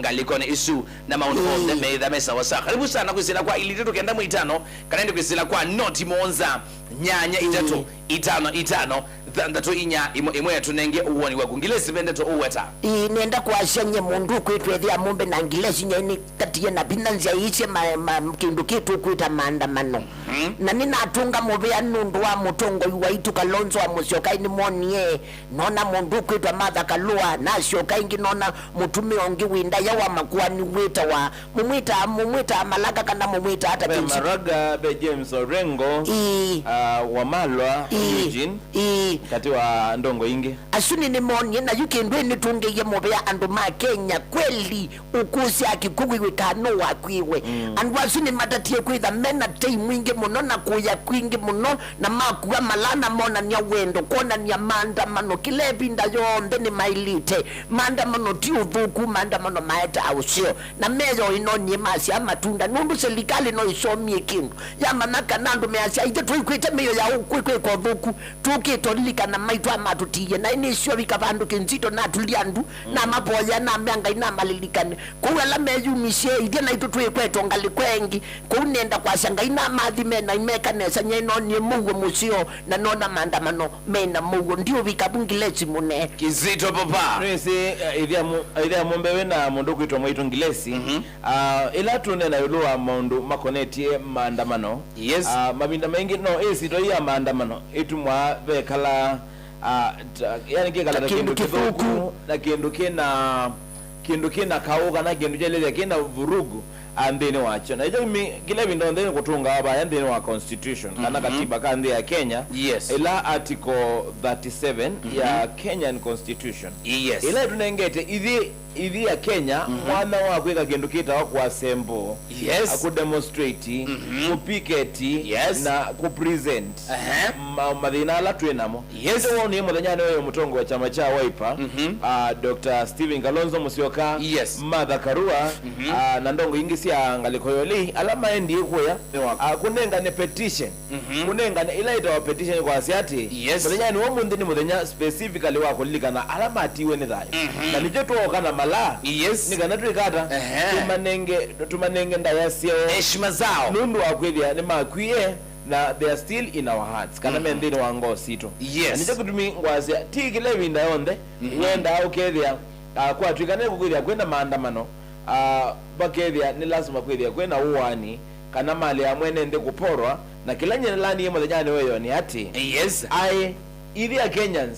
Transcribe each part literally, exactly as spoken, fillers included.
ngalĩkonĩ isu, na maũndũ onthe meĩtha me sawa sawa. Karibu sana kwĩsĩla kwa ilĩ itatũ kenda ĩmwe itano, kana ĩndĩ kwĩsĩla kwa noti mũonza nyanya itatũ itano itano thanthatũ inya ĩmwe ĩmwe. Tũnenge ũwoni waku. Ngilesi ve ndeto ũweta. Ĩĩ, nenda kwasya nye mũndũ ũkwĩtwa ĩthĩa mũmbe na ngilesi nye nĩ katie na vinya nzĩa iisye ma, ma, kĩndũ kĩ tũkwĩta maandamano. Na nĩnatũnga mũvea nũndũ wa mũtongoi waitũ Kalonzo wa Musyoka, nĩmonie, nona mũndũ ũkwĩtwa Martha Karua, nasyoka ĩngĩ nona mũtumĩa ũngĩ wĩ ndaya wa makuani wĩtawa, mũmwĩtaa, mũmwĩtaa Maraga kana mũmwĩtaa ata? Ve Kĩnji? Maraga, ve James Orengo, ĩĩ, ah, Wamalwa, ĩĩ, Eugene, ĩĩ, katĩ wa ndongo ingĩ. Asu nĩnĩmonie, na yu kĩndũ ĩ nĩtũngĩie mũvea andũ ma Kenya kweli. Ũkũsya Kikuyu wĩkaa nũũ wakw'ĩĩwe. Andũ asu nĩmatatie kwĩtha me na tei mwingĩ mũno na kũya kwingĩ mũno, na makua malaa na monany'a wendo, kwonany'a maandamano kĩla ĩvinda yonthe nĩmaĩlĩte. Maandamano ti ũthũku, maandamano maetaa ũseo. Na meyo ĩno nyie masyaa matunda, nũndũ silikalĩ no ĩsomie kĩndũ. Yamanya kana andũ measya, "Ithyĩ tũikwĩte mĩio ya kwĩ-, kwĩka ũthũku." Tũkĩte ũlilikana maitũ amatũtiie, naĩ nĩsyo vika vandũ kĩnzito natulia ndu, namavoya, namea Ngai namalilikane. Kwoou ala meyumisye, ithyĩ naitũ twĩkwetwa ngalĩko ĩngĩ. Kwoou nenda kwasya Ngai namathime na imeka nesa, nyie nonie mũuo mũseo, na nona maandamano mena mũuo. Ndiũvika vu ngilesi mũne. Kizito papa. Nĩwĩsĩ, eh, ĩthĩa mũ-, ĩthĩa mũmbe wĩna mũndũ ũkwĩtwa mwaitũ ngilesi. Ah, ĩla tũneena ĩũlũ wa maũndũ makonetye maandamano, yes, ah, mavinda maingĩ no ĩsitwa ya maandamano ĩtumwa vekala, ah, ta, yani kĩkala ta kĩndũ kĩthũku, na kĩndũ kĩna, kĩndũ kĩna kaũ kana kĩndũ kyaĩlĩte kĩna vurugu, ah, nthĩnĩ wakyo. Na ĩkyo kĩla ĩvinda onthe nĩkũtũngaa vaya nthĩnĩ wa constitution kana katiba ka nthĩ ya Kenya, yes, ĩla article thirty-seven ya Kenyan constitution, yes, ĩla ĩtũnengete ithyĩ ithi ya Kenya, mwana wa kwĩka kĩndũ kĩtawa kũassemble, yes, kũdemonstrate, kũpicket, yes, na kũpresent, ehe, ma-, mathĩna ala twĩ namo. Yes. Ĩndĩ wonie mũthenya nĩ ũyũ mũtongoi wa kyama kya Wiper, ah, Doctor Stephen Kalonzo Musyoka, yes, Martha Karua, ah, na ndongo ingĩ sya ngalĩko ya ũlei ala maendie kũya, ah, kũnengane petition. Kũnengane ĩla ĩtawa petition kwasya atĩ, yes, mũthenyanĩ wa ũmũnthĩ nĩ mũthenya specifically wa kũlilikana ala matiwe nĩ thayũ. Na nĩkyo twooka na malaa, yes, nĩ kana twĩka ata? Ehe. Tũmanenge, tũmanenge ndaya syoo. Heshima zao. Nũndũ wa kwĩthĩa nĩmakwie na they are still in our hearts, kana me nthĩnĩ wa ngoo sitũ. Yes. Na nĩkyo kĩtumi ngwasya, ti kĩla ĩvinda yonthe wendaa ũkethĩa, ah, kwatw'ĩka nĩ kũkwĩthĩa kwĩna maandamano, ah, vakethĩa nĩ lasima kwĩthĩa kwĩna ũaani, kana malĩ ya mwene nthĩ kũporwa, na kĩla nyie nĩlaanie mũthenyanĩ wa ĩyoo nĩ atĩ, yes, aĩ, ithyĩ a Kenyans,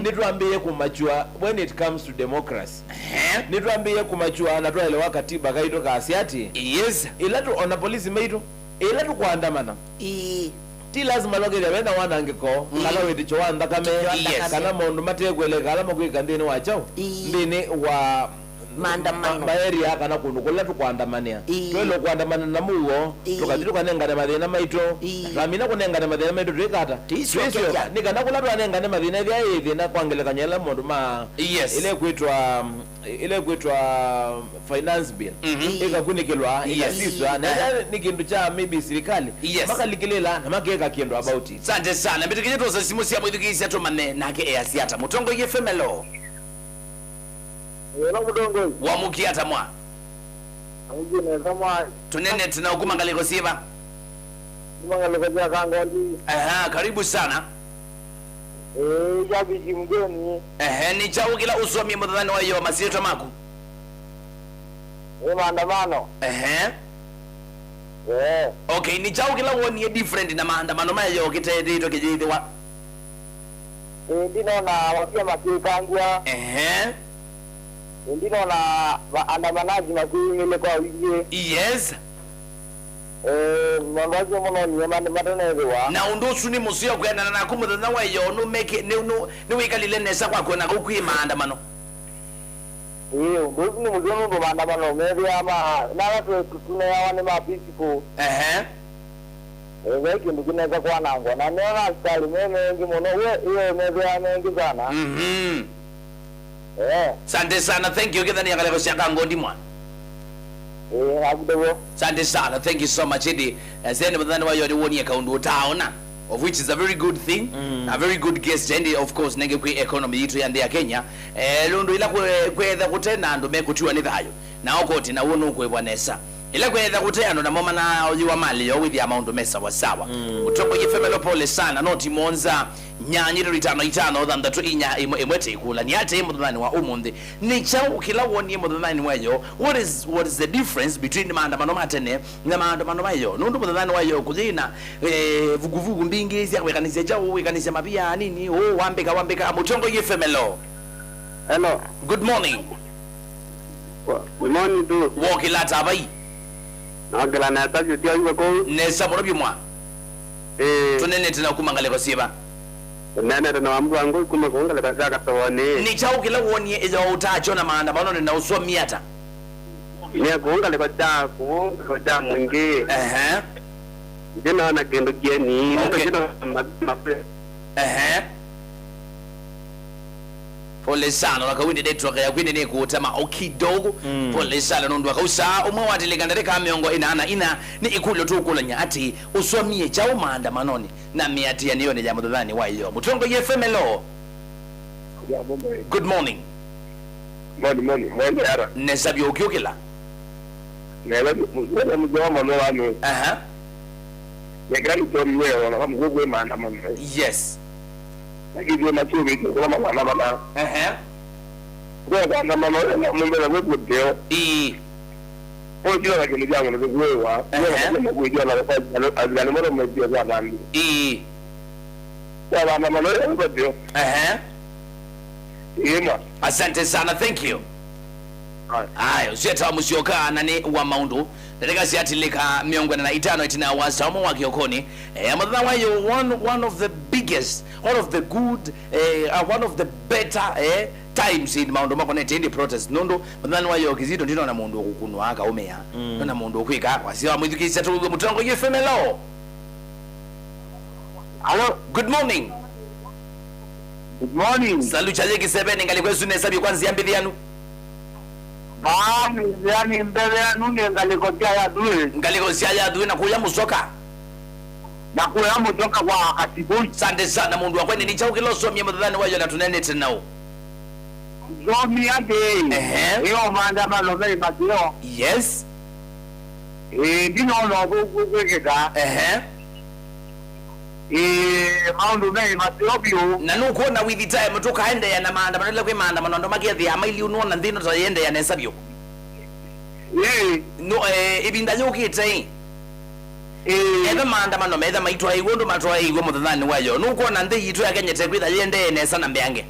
nĩtwambĩĩe kũmature when it comes to democracy. Ehe. Nĩtwambĩĩe kũmature na twaelewa katiba kaitũ kasya atĩ, yes, ĩla tũ, ona polisi maitũ, ĩla tũkwandamana, ĩĩ, ti lasima vakethĩa vena wanangĩko, kana wĩtĩkyo wa nthakame, yes, kana maũndũ matekweleka ala makwĩka nthĩnĩ wa kyaũ, ĩĩ, nthĩnĩ wa maandamano, ma-, maeria kana kũndũ kũla tũkwandamanĩa. Ĩĩ. Twaĩle kũandamana na mũuo, ĩĩ, tũkathi tũkanengane mathĩna maitũ. Ĩĩ. Twamina kũnengane mathĩna maitũ, twĩka ata? Twĩsyoka. Twĩsyoka. Nĩ kana kũla twanengane mathĩna, ethĩa ĩ thĩna kwa ngelekany'o ĩla mũndũ ma, yes, ĩla ĩkwĩtwa, ĩla ĩkwĩtwa finance bill, ĩkakunĩkĩlwa, yes, ĩkasiswa, na ĩla nĩ kĩndũ kya maybe sirikali, yes, makalikĩlĩla na makeka kĩndũ about it. Asante sana. Mbĩtĩkĩlye twosa simũ sya mwĩthukĩĩsya tũmane nake easya ata. Mũtongoi F M, hello. Ĩno mũtongoi. Wamũkie ata mwa? Amũkie nesa mwa. Tũnenete na ũkuma ngalĩko syĩva? Kuma ngalĩko sya Kangondi. Aha, karibu sana. Ĩĩ, shabiki mgeni. Ehe, nĩ kyaũ kĩla ũsomie mũthenyanĩ wa ĩyoo, masyĩtwa maku? Nĩ maandamano. Ehe. Ĩĩ. Okay, nĩ kyaũ kĩla wonie different na maandamano ma ĩyoo kĩteethĩĩtwe kĩyĩthĩwa? Ĩĩ, ndinona wasya makĩkangwa. Ehe. Ĩĩ, ndinona maandamanaji makwĩyumĩlya kwa wingĩ. Yes. Ĩĩ, maũndũ asu mũno nie mane-, matanethĩwa. Na ũndũ ũsu nĩ mũseo kwĩanana naku mũthenya wa ĩyoo, nũmeke-, nĩ-, nũ-, nĩwĩkalile nesa kwa kwona kau kwĩ maandamano? Ĩĩ, ũndũ ũsu nĩ mũseo nũndũ maandamano methĩawa ma-, nala tũ-, tũ-, tũneawa nĩ ma peaceful. Ehe. Ĩĩ, ve kĩndũ kĩnesa kwanangwa. Na nĩona asikalĩ me mengĩ mũno, we, ĩĩ, methĩawa mengĩ sana. Mhm. Ĩĩ. Asante sana, thank you. Kĩthania ngalĩko sya Kangondi mwa. Ĩĩ, naku ndĩw'o. Asante sana, thank you so much. Ĩndĩ, eh, sene mũthenya wa ĩyoo nĩwonie kaũndũ ũtaaona. Of which is a very good thing, mm, a very good guest, and of course nenge kwĩ economy yitũ ya nthĩ ya Kenya. Eh, nũndũ ila kwe-, kwetha kũte na andũ mekũtiwa nĩ thayũ, na okoti na ũũ nũkwĩvwa nesa. Ila kwetha kũte andũ namo manaoyiwa mali yo wĩthĩa maũndũ me sawa sawa. Mm. Mũtongoie Femelo, pole sana, noti mũonza, nyanya itano itano thanthatũ inya ĩmwe ĩmwe tĩkũla. Nĩ ate mũthenyanĩ wa ũmũnthĩ. Nĩ kyaũ kĩla wonie mũthenyanĩ wa yo? What is, what is the difference between maandamano ma tene na maandamano ma yo? Nũndũ mũthenyanĩ wa yo kũyĩ na, eh, vuguvugu mbingĩ sya kwĩkanĩsya kyaũ, wĩkanĩsya mavia nini, ũũ wambĩka, wambĩka. Mũtongoie Femelo. Hello. Good morning. Wa-, good morning tu. Wokĩla ata vai? Nokĩla nesa vyũ, sya iwe kũu? Nesa mũno vyũ mwa. Ĩĩ. Tũnenete na kuma ngalĩko syĩva? Tũnenete na Wambua Ngũi kuma kũu ngalĩko sya Katowani. Nĩ kyaũ kĩla wonie ĩyo ũtakyona maandamanonĩ na ũsomie ata? Nĩ kũu ngalĩko sya, kũu ngalĩko sya Mwingĩ. Ehe. Ndinona kĩndũ kĩeni. Okay. Ndinona ma-, ma-, Ehe. Pole sana, na kawindi network yaku ĩndĩ nĩkũũtema o kidogo. Mm. Pole sana, nũndũ akausa ũmwe watilĩka ndarĩka mĩongo ĩna na ina, nĩ ĩkũlyo tũkũlany'a atĩ, ũsomie kyaũ maandamanonĩ na mĩatĩanĩonĩ ya mũthenyanĩ wa ĩyoo? Mũtongoie F M, hello. Good morning. Morning, morning. Mwende ara. Nesa vyũ, ũkiũkĩla? Nesa vyũ, nesa mzee wa mano wanu. Aha. Nekira nitomiwe ona kama ngogwe maandamano. Yes. Lakini ndio macho vitu kwa maana maana. Aha. Kwa maandamano na mumbe na wewe ndio. Ii. Kwa kila lakini jambo ndio wewe. Aha. Kwa kujua na kwa azali mara mmoja kwa dhambi. Ii. Kwa maandamano ya ndio. Aha. Ĩĩ ma. Asante sana, thank you. Haya. Aya, ũsu etawa Mũsyoka na nĩ wa maũndũ. Ndatĩka syatilĩka mĩongo ĩna na itano ĩtina wa saa ũmwe wa kĩokonĩ. Eh, mũthenya wa yo, one, one of the biggest, one of the good, eh, uh, one of the better, eh, times in maũndũ makonete ĩndĩ protest. Nũndũ mũthenya wa yo kĩzito ndinona mũndũ ũkũkunwa akaũmĩa. Mm. Nona mũndũ ũkwĩka wasya wa mwĩthukĩĩsya tũwĩw'e Mũtongoie F M, hello. Hello. Good morning. Good morning. Salu kyaye kĩseveni, ngalĩko ĩsu nesa vyũ kwa nzĩa mbĩthĩanu. Baa, nĩ nzĩa nĩ mbĩthĩanu, nĩ ngalĩko sya Yathue. Ngalĩko sya Yathue na kũya Mũsyoka. Na kũya Mũsyoka kwa Katibui. Sante sana mũndũ wakwa, nĩ kyaũ kĩla ũsomie mũthenyanĩ wa yo na tũnenete naũ? Nzomi atĩ, ehe, ĩyo maandamano me maseo. Yes. Ĩĩ, ndinona ũthũku kwĩkĩka. Ehe. Ĩĩ, maũndũ me maseo vyũ. Na nũkwona with time tũkaendeea na maandamano, ĩla kwĩ maandamano andũ makethĩaa mailiu, nũona nthĩ ĩno ta yĩendeea nesa vyũ? Ĩĩ. No, eh, ĩvinda yũkĩte ĩ. Ĩĩ. Etha maandamano metha maitwaĩiw'e ũndũ matwaĩiw'e mũthenyanĩ wa yo, nũkwona nthĩ yitũ ya Kenya ĩtekwĩtha yĩendee nesa na mbeange?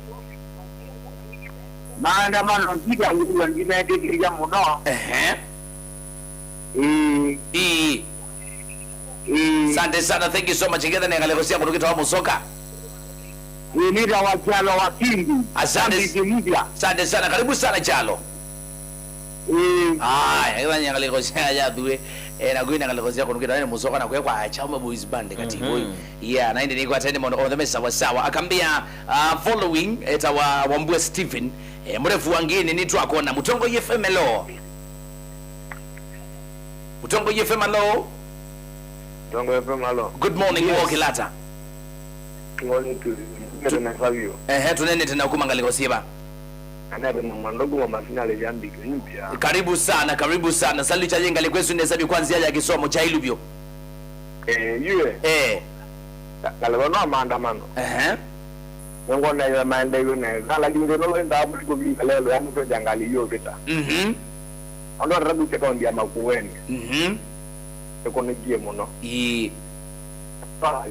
Maandamano nzika ngũa ngimetĩkĩlya mũno. Ehe. Ĩĩ. Ĩĩ. Ĩĩ. Sante sana, thank you so much. Ngetha nĩ ngalĩko sya kũndũ kĩtawa Mũsyoka. Ĩĩ, nĩtawa Kyalo wa Kindi. Asante. Kindi Media. Asante sana. Karibu sana Kyalo. Ĩĩ. Aya, ĩla nĩ ngalĩko sya Yathue. Eh, na kwĩna ngalĩko sya kũndũ kĩtawa nĩ Mũsyoka na kwekwa Chama Boys Band Katibui. Mhm. Yeah, na ĩndĩ nĩkwatene mũno, othe me sawa sawa. Akambĩa, uh, following, etawa Wambua Stephen. Eh, mũrefu wa ngĩnĩ nĩtwakona. Mũtongoie F M, hello. Mũtongoie F M, hello. Mũtongoie F M, hello. Good morning, yes. Wokĩla ata? Morning to you. Nesa vyũ. Ehe, tũnenete na kuma ngalĩko syĩva? Anete na mwando kuma masinale ya mbiki mpya. Karibu sana, karibu sana. Salu kyaye ngalĩko ĩsu nesa vyũ kwa nzĩa ya kĩsomo kya ilu vyũ. Eh, yue. Eh. Ngalĩko no maandamano. Ehe. Nĩngwona yo maendeeiwe nesa, lakini thĩna ũla wendaa mũtikũvinga lelo ya mũtwenja ngalĩ yũvĩta. Mhm. Andũ arata kũsya kaũndi ya Makueni. Mhm. Nĩkũnĩkie mũno. Ĩĩ.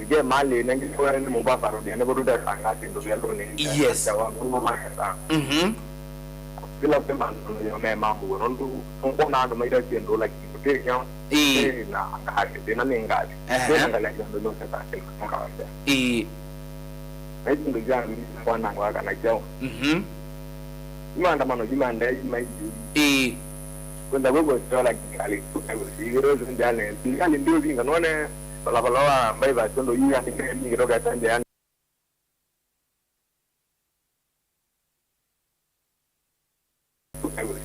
Ike mali nengĩ kwa nĩ Mombasa Road, nĩ kũtũtesanga syĩndũ vya lũnĩ. Yes. Kwa ngũma mahesa. Mhm. Kila kwĩ maandamano me mambu, nũndũ nũkwona andũ maita syĩndũ, lakini kũtĩ nyao. Ĩĩ. Ĩĩ, na ngalĩ, thĩna nĩ ngalĩ. Ehe. Thĩna ngalĩ ya andũ nũkesa kĩndũ kawasya. Ĩĩ. Na isu ndio jana mimi kwa na kwa kana chao. Mhm. Maandamano juma ndai juma hizi. Ĩĩ. Kwenda wewe sio la kingali. Hivi roho ndani. Kingali ndio vinga none. Bala bala wa mbai ba sondo yeye ni mimi ndio katanja yani.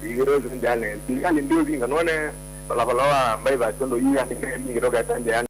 Hivi roho ndani. Kingali ndio vinga none. Bala bala wa mbai ba sondo yeye ni mimi ndio katanja yani.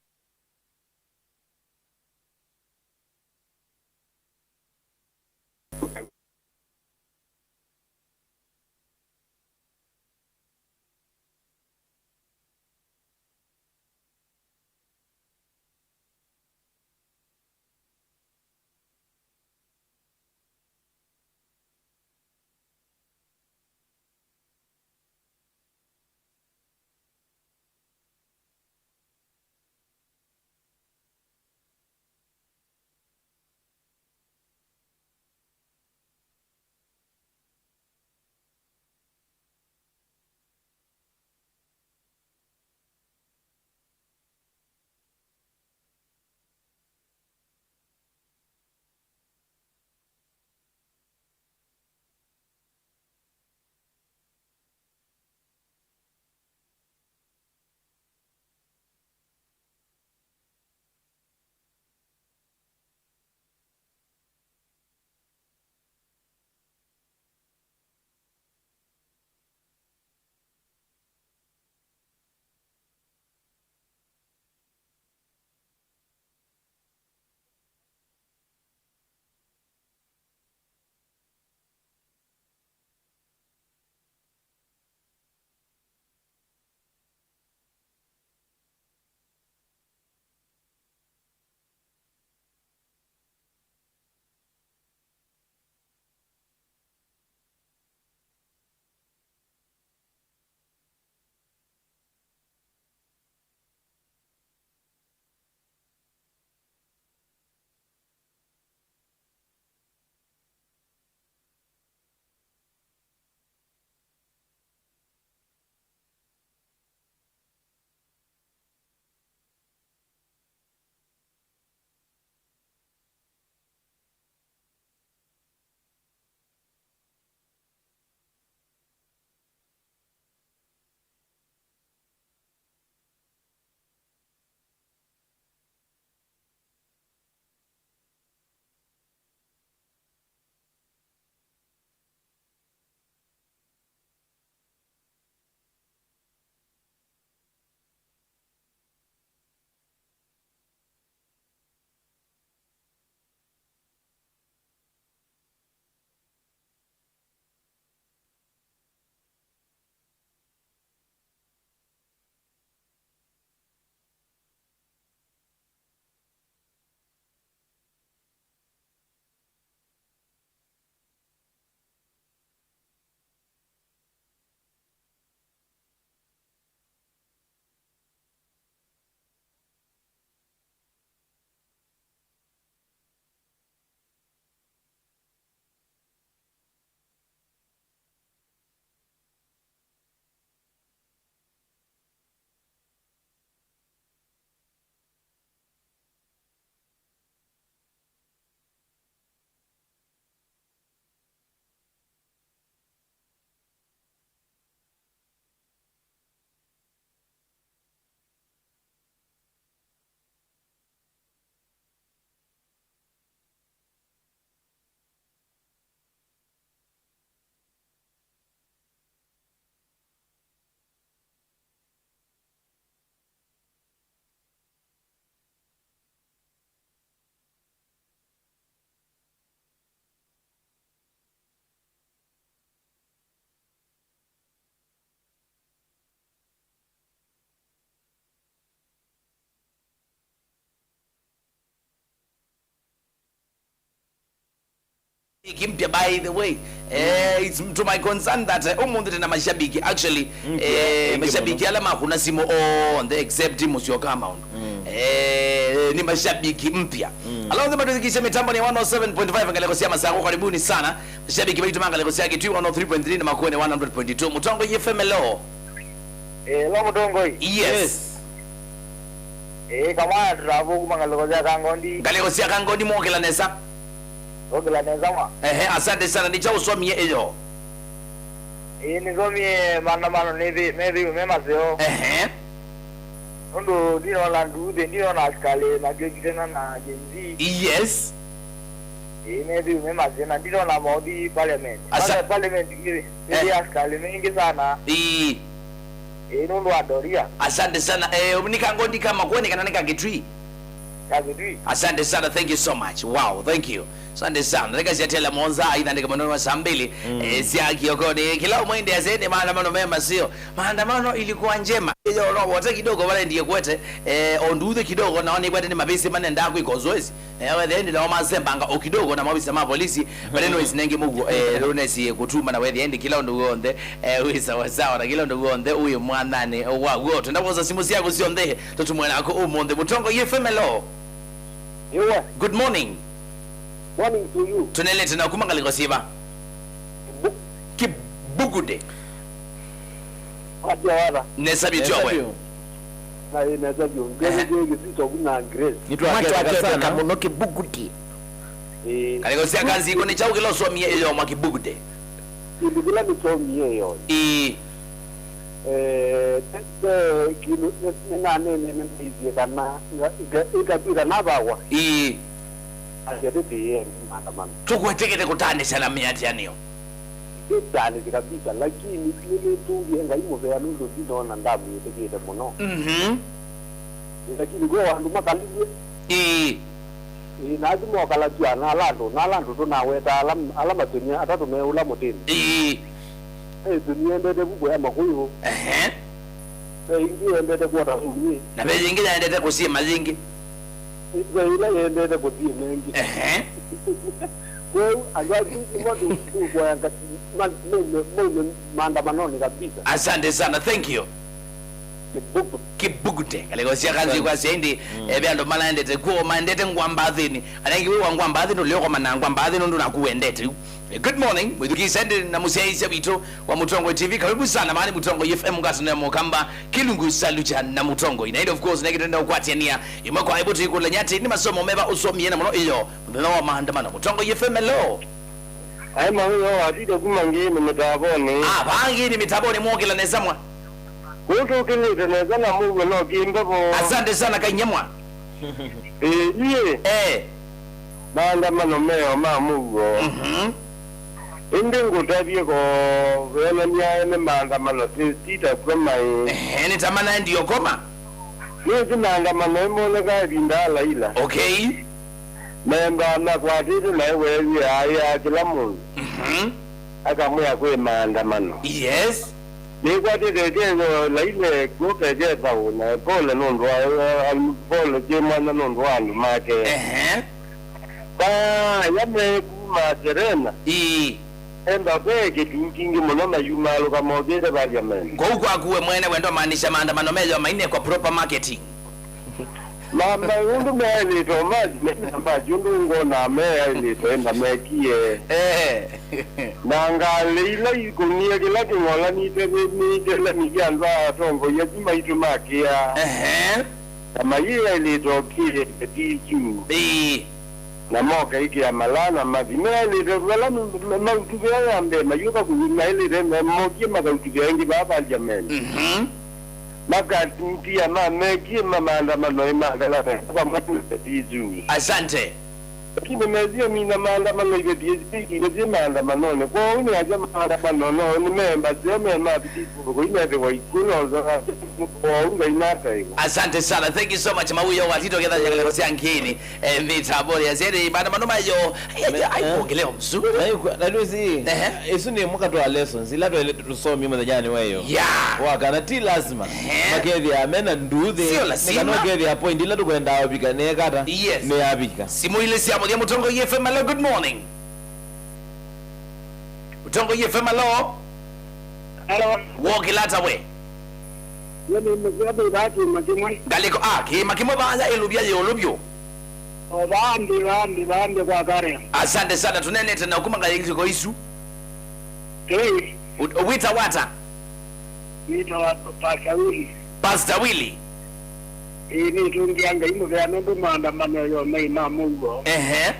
Mashabiki mpya, by the way. Eh, it's to my concern that, eh, ũmũnthĩ tena mashabiki, actually, eh, mashabiki ala makuna simu onthe except Musyoka Maundu. Eh, ni mashabiki mpya. Ala onthe matũthikĩĩsye mĩtambonĩ ya one oh seven point five ngalĩko sya Masaku, karibuni sana. Mashabiki maitũ ma ngalĩko sya Kitui one oh three point three na Makueni one hundred point two. Mũtongo F M, hello. Eh, hello, Mũtongoi. Yes. Eh, kamwana tũtavũ kuma ngalĩko sya Kangondi. Ngalĩko sya Kangondi, mwokĩla nesa. Okĩla nesa ma. Ehe, asante sana. Nĩ kyaũ ũsomie ĩyo? Ĩĩ, nĩsomie maandamano nĩthĩ-, methĩwe me maseo. Ehe. Nũndũ ndinona nduuthĩ, ndinona asikalĩ makĩũkitana na Gen Z. Yes. Ĩĩ, methĩwe me maseo, na ndinona maũthi parliament. Asa- Pale-, parliament ĩĩ, ĩĩ, asikalĩ mengĩ sana. Ĩĩ. Ĩĩ, nũndũ wa doria. Asante sana. Eh, nĩ Kangondi ka Makueni kana nĩ ka Kitui? Ka Kitui. Asante sana, thank you so much. Wow, thank you. Asante sana. Reka siatela monza, aithandĩka mũno wa saa mbili. Eh, sya kiokoni. Kila ũmwe ende asende maandamano mema, sio? Maandamano ilikuwa njema. Yo, no, wote kidogo wale ndiye kwete. Eh, onduze kidogo, naona kwete ni mabisi manenda kwiko zoezi. Eh, wethe ndi nao masembanga o kidogo na mawisa ma polisi. But anyways, nenge mugu, eh, runesi kutuma na wethe ndi kila ũndũ w'onthe, eh, wĩ sawasawa na kila ũndũ w'onthe wĩ mwananĩ wa guo. Twenda kwosa simu syaku syonthe, tũtumwe naku ũmũnthĩ. Mũtongo F M, hello. Iwe. Good morning. Morning to you. Tũnelete na kuma ngalĩko siva? Bu- Kibugude. Atia wata. Nesa vyũ. Nesa tyowe vyũ. Na ĩ nesa vyũ. Ehe. Ngezi kĩsito kuna Grace. Nĩtwaketheka sana mũno Kibugude. Ĩĩ. Ngalĩko sya kanzi iko nĩ kyaũ kĩla ũsomie ĩyo mwa Kibugude? Kĩndũ kĩla nĩsomie ĩyo. Ĩĩ. Eh, te, te, kĩndũ nĩ, nĩnanene nĩmĩthie kana nga-, nga-, ĩkatw'ĩka navawa. Ĩĩ. Asia tũtĩĩe maandamano. Tũkwetekete kũtaanĩsya na mĩatĩanĩo. Ndĩtaanĩsye kabisa, lakini nĩnĩtũngie Ngai mũvea nũndũ ndinona ndamwĩtĩkĩte mũno. Mhm. Lakini kwĩ andũ makalilye. Ĩĩ. Ĩĩ, na asu mokalatw'a na ala andũ, na ala andũ tũnaweta ala, ala matũnie atatũ me ũla mũtĩnĩ. Ĩĩ. Ĩĩ, tũniendete vuko ya makũyũ. Ehe. Ve ĩngĩ yendete kwota sumie. Na ve yĩngĩ yaendete kũsiĩma yĩngĩ. Ve ĩla yendete kũsiĩma ĩngĩ. Ehe. Kwoou andũ asu nĩmo tũ-, tũkũoya nga-, ma-, maume, maume maandamanonĩ kabisa. Asante sana, thank you. Kibugu. Kibugute. Ngalĩko sya kanzi kwa sya ĩndĩ, eh, ve andũ manaendete kw'o, maendete ngwambathĩnĩ. Anengi wĩ wa ngwambathĩ ndũlĩokoma na ngwambathĩ nũndũ naku wendete yu. Eh, good morning. Mwĩthukĩĩsya ĩndĩ na mũsyaĩĩsya witũ wa Mũtongoi T V. Karibu sana, maana nĩ Mũtongoi F M, ngatano ya Mũkamba, Kĩlungu Salucha na Mũtongoi. Na ĩndĩ, of course, nĩkĩ twenda ũkwatĩania ĩmwe kwa ĩmwe tũikũlany'a atĩ nĩ masomo meva ũsomie na mũno ĩyo mũthenya wa maandamano. Mũtongoi F M, hello. Aĩ mawĩo watite kuma ngĩĩnĩ mĩtavonĩ. Ah, vaa ngĩĩnĩ mĩtavonĩ mwokĩla nesa mwa. Kũu tũkĩlĩte nesa na mũuo no kĩmbevo. Asante sana kainyamwa. Ĩĩ, iĩ. Eh. Maandamano meo ma mũuo. Mhm. Ĩndĩ ngũtavye ko, venania ene maandamano ti, ti takw'o maĩ. Ehe, nĩ ta manaendie ũkoma. Nĩsĩ maandamano ĩmoneka ĩvinda ya Laila. Okay. Memba nakwatĩte naĩ weew'e aĩ ya kĩla mũndũ. Mhm. Akamwĩa kwĩ maandamano. Yes. Nĩkwatĩte ĩkethĩwa Laila ekuo keke thaũ na pole nũndũ wa, wa, pole syĩ mwanya nũndũ wa andũ make. Ehe. Vaya me kuma Serena. Ii. Emba ve kĩtuu kingĩ mũno mayumaalũka mokĩte parliament. Kũu kwaku we mwene wendo maanisha maandamano meyo mainekwa proper marketing. Ma, ma, ũndũ meaĩlĩte o mathi, mena mathi, ũndũ ngona meaĩlĩte, enda mekie. Eh. Na ngalĩ ila ikũnie kĩla kĩng'ola nite, nĩ, nĩ itelemithya andũ a atongoi asu maitũ makĩa. Ehe. Na mayĩaĩlĩte o kĩete ti juu. Ĩĩ. Na mokaĩkĩa malaa na mathi. Meaĩlĩte vala mautuvĩa ya mbee, mayũka kũthi, maĩlĩte, mokie makautuvĩa ĩngĩ vaa parliament. Mhm. Makatia ma mekie ma maandamano ĩ ma ngalata vamwe na T C U. Asante. Lakini mezio mina maandamano iveti ĩsivĩkile syĩ maandamanonĩ. Kwoou nĩ aja maandamano no nĩ memba seo me ma T C U kũinethĩwa ikuũ no kwoou Ngai nataĩwa. Asante sana. Thank you so much. Mawĩo watito ketha nyakaleko sya ngĩĩnĩ. Eh, mĩtambo ya sere, maandamano mayo. Ai, ai, ai, eh, kuongelea mzuri. Na yu-, na nĩwĩsĩ, ehe, ĩsu nĩ ĩmwe katwa lessons ila twaĩle tũsomie mũthenyanĩ wa ĩyo. Yeah. Wa kana ti lazima. Ehe. Makethĩa mena nduthi. Sio lazima. Nĩ kana ũkethĩa point ila tũkwendaa ũvika nĩ kata. Yes. Nĩ yavika. Simu ile sya mũthya Mũtongoi F M, hello, good morning. Mũtongoi F M, alo? Alo. Wokĩla ata we? Ye nĩ mũseo ndĩ vaa kĩĩma kĩmwe. Ngalĩko, ah, kĩĩma kĩmwe vaya ĩlũvya yĩũlũ vyũ. O vaa ndĩ, vaa ndĩ, vaa ndĩ kwa Karen. Asante sana, tũneenete na kuma ngalĩko isu. Ĩĩ. U-, wĩtawa ata? Nĩtawa Pastor Willy. Pastor Willy. Ĩĩ, nĩtũngĩa Ngai mũvea nũndũ maandamano yo maĩ ma mũuo. Ehe.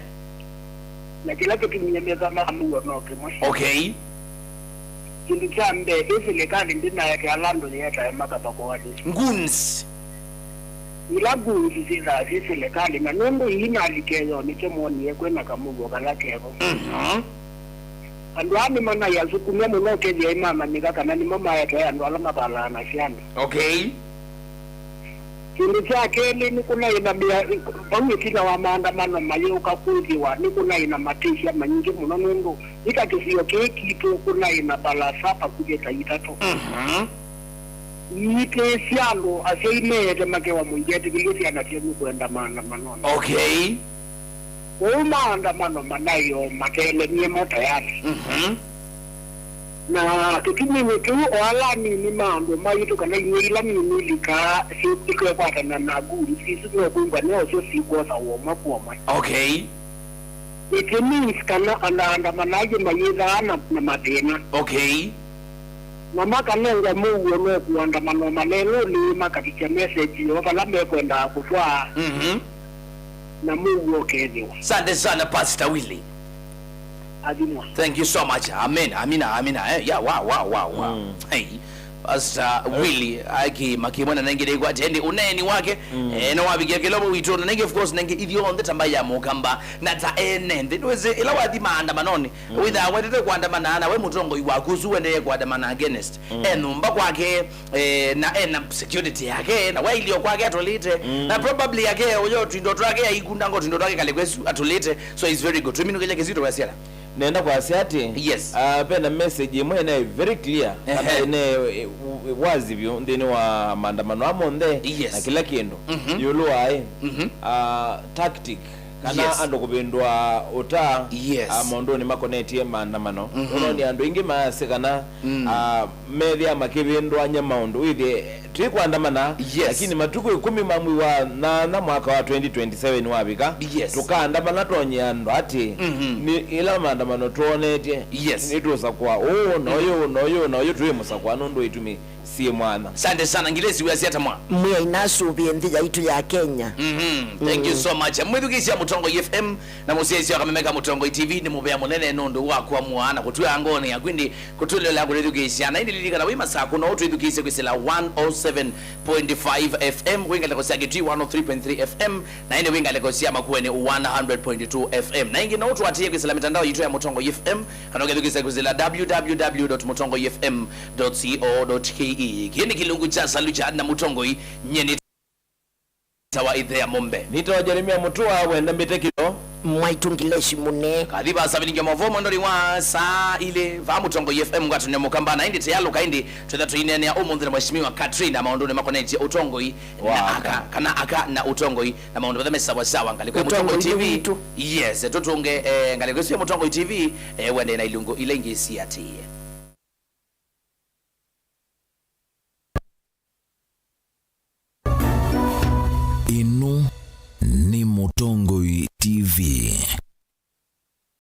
Na kĩla kĩtumie metha ma mũuo no kĩmwe. Okay. Kĩndũ kya mbee, ĩ silikalĩ ndĩnaete ala andũ yĩetae makatha kũathĩ. Goons. Ila goons syĩthaa syĩ silikalĩ, na nũndũ ii nalike yo nĩkyo moonie kwĩna kamũuo kala kevo. Mhm. Andũ aa nĩmanaĩ asukumya mũno, ũkethĩa ĩmamanyĩka kana nĩmo maetae andũ ala mathalaanasya andũ. Okay. Kĩndũ kya kelĩ, nĩkũnaĩ na mĩa-, vau ĩtina wa maandamano mayĩũka kwĩthĩwa nĩkũnaĩ na matĩsya manyingĩ mũno, nũndũ nĩ ta kĩsio kĩĩ kitũ kũnaĩ na mbalasa vakuvĩ ta itatũ. Mhm. Iitĩĩsya andũ asyai meete makewa mũiketĩkĩlye syana syenyu kwenda maandamanonĩ. Okay. Kwoou maandamano manaĩ o matelemie mo tayari. Mhm. Na kĩtuminĩ kĩu, o ala anini ma andũ maitũ kana inyia ila nini likaa si-, ikekwatana na goons isu, no kwĩw'a nĩosyo sikwosa ũmwe kwa ũmwe. Okay. It means kana anaandamanaji mayĩthaa na, na mathĩna. Okay. Na makanengwa mũuo no kũandamana o malelũnĩ, makavikya message yoo vala mekwendaa kũtwaa. Mhm. Na mũuo ũkethĩwa. Asante sana, Pastor Willy. Athimwa. Thank you so much. Amen. Amina, amina. Eh, yeah, wow, wow, wow, wow. Mm. Hey. Pastor Willy, aki makimwe na nengĩ nĩkwatya ĩndĩ ũneeni wake, mm, eh, no wavikia kĩlovo witũ, na nengĩ, of course, nengĩ ithyonthe ta mbaĩ ya mũkamba, na ta ene nthĩ. Nĩwĩsĩ, ĩla wathi maandamanonĩ, mm, wĩthaa wendete kũandamana na we mũtongoi waku ũsu wendee kũandamana against. Mm. E nyũmba kwake, eh, na ena security yake, na wailio kwake atũlĩte, mm, na probably yake ũyo twindo twake aikundanga twindo twake kale kwesu atũlĩte. So it's very good. Tũminũkĩlya kĩsito wasiala. Nenda kwasya atĩ, yes, ah, vena message ĩmwe ĩnaĩ very clear, kana, ehe, ĩnaĩ, eh, u-, wazi vyũ nthĩnĩ wa maandamano aa monthe, yes, na kĩla kĩndũ, mhm, ĩũlũ wa ĩ, mhm, ah, tactic, kana, yes, andũ kũvĩndũa ũta, yes, ah, maũndũnĩ makonetye maandamano. Mhm. Ũnoni andũ aingĩ maasĩ kana, mm, ah, methĩa makĩvĩndũany'a maũndũ. Wĩthĩe twĩ kũandamana, yes, lakini matukũ ĩkũmi ma mwei wa nyanya mwaka wa twenty twenty-seven wavika, yes, tũkaandamana tonyea andũ atĩ, mhm, nĩ ĩla maandamano twonetye, yes, nĩtũsakũa ũũ na ũyũ na ũyũ na ũyũ, twĩ mũsakũa nũndũ itumi syĩ mwanya. Asante sana, ngilesi wĩasya ata mwa? Mwĩai nasũvĩe nthĩ yaitũ ya Kenya. Mhm. Thank you, mm, so much. Mwĩthukĩĩsya Mũtongoi F M na mũsyaĩĩsya wa kameme ka Mũtongoi T V, nĩ mũvea mũnene nũndũ wa kũamũa na kũtwĩa ngoonĩ yaku ĩndĩ kũtũlĩla kũtwĩthukĩĩsya. Na ĩndĩ lilikana wĩ Masakũ no ũtwĩthukĩĩsye kwĩsĩla one oh seven point five F M, wĩ ngalĩko sya Kitui one oh three point three F M, na ĩndĩ wĩ ngalĩko sya Makueni one hundred point two F M. Na ĩngĩ no ũtũatĩĩe kwĩsĩla mitandao yitũ ya Mũtongoi F M, kana ũkethukĩĩsya kwĩsĩla w w w dot mũtongoi f m dot co dot k e. Kĩĩ nĩ kĩlungu kya Salucha na Mũtongoi, nyie nĩ tawa ĩthe ya mombe. Nĩtawa Jeremia Mũtũa, wenda mbĩte kĩlo. Mwaitũ Ngileshi Mũne. Kathi vasavilingia mavomo ndoni wa saa ilĩ va Mũtongoi F M ngwatanĩo mũkamba, na ĩndĩ teyalũka ĩndĩ twĩtha tũineenea ũmũnthĩ na Mheshimiwa Katrina maũndũnĩ makonetye ũtongoi na aka, kana aka na ũtongoi na maũndũ mothe me sawa sawa. Ngalĩko ya Mũtongoi T V. Yes, tũtũnge, eh, ngalĩko ĩsu ya Mũtongoi T V, eh, wende na ilungu ila ingĩ siatĩĩe.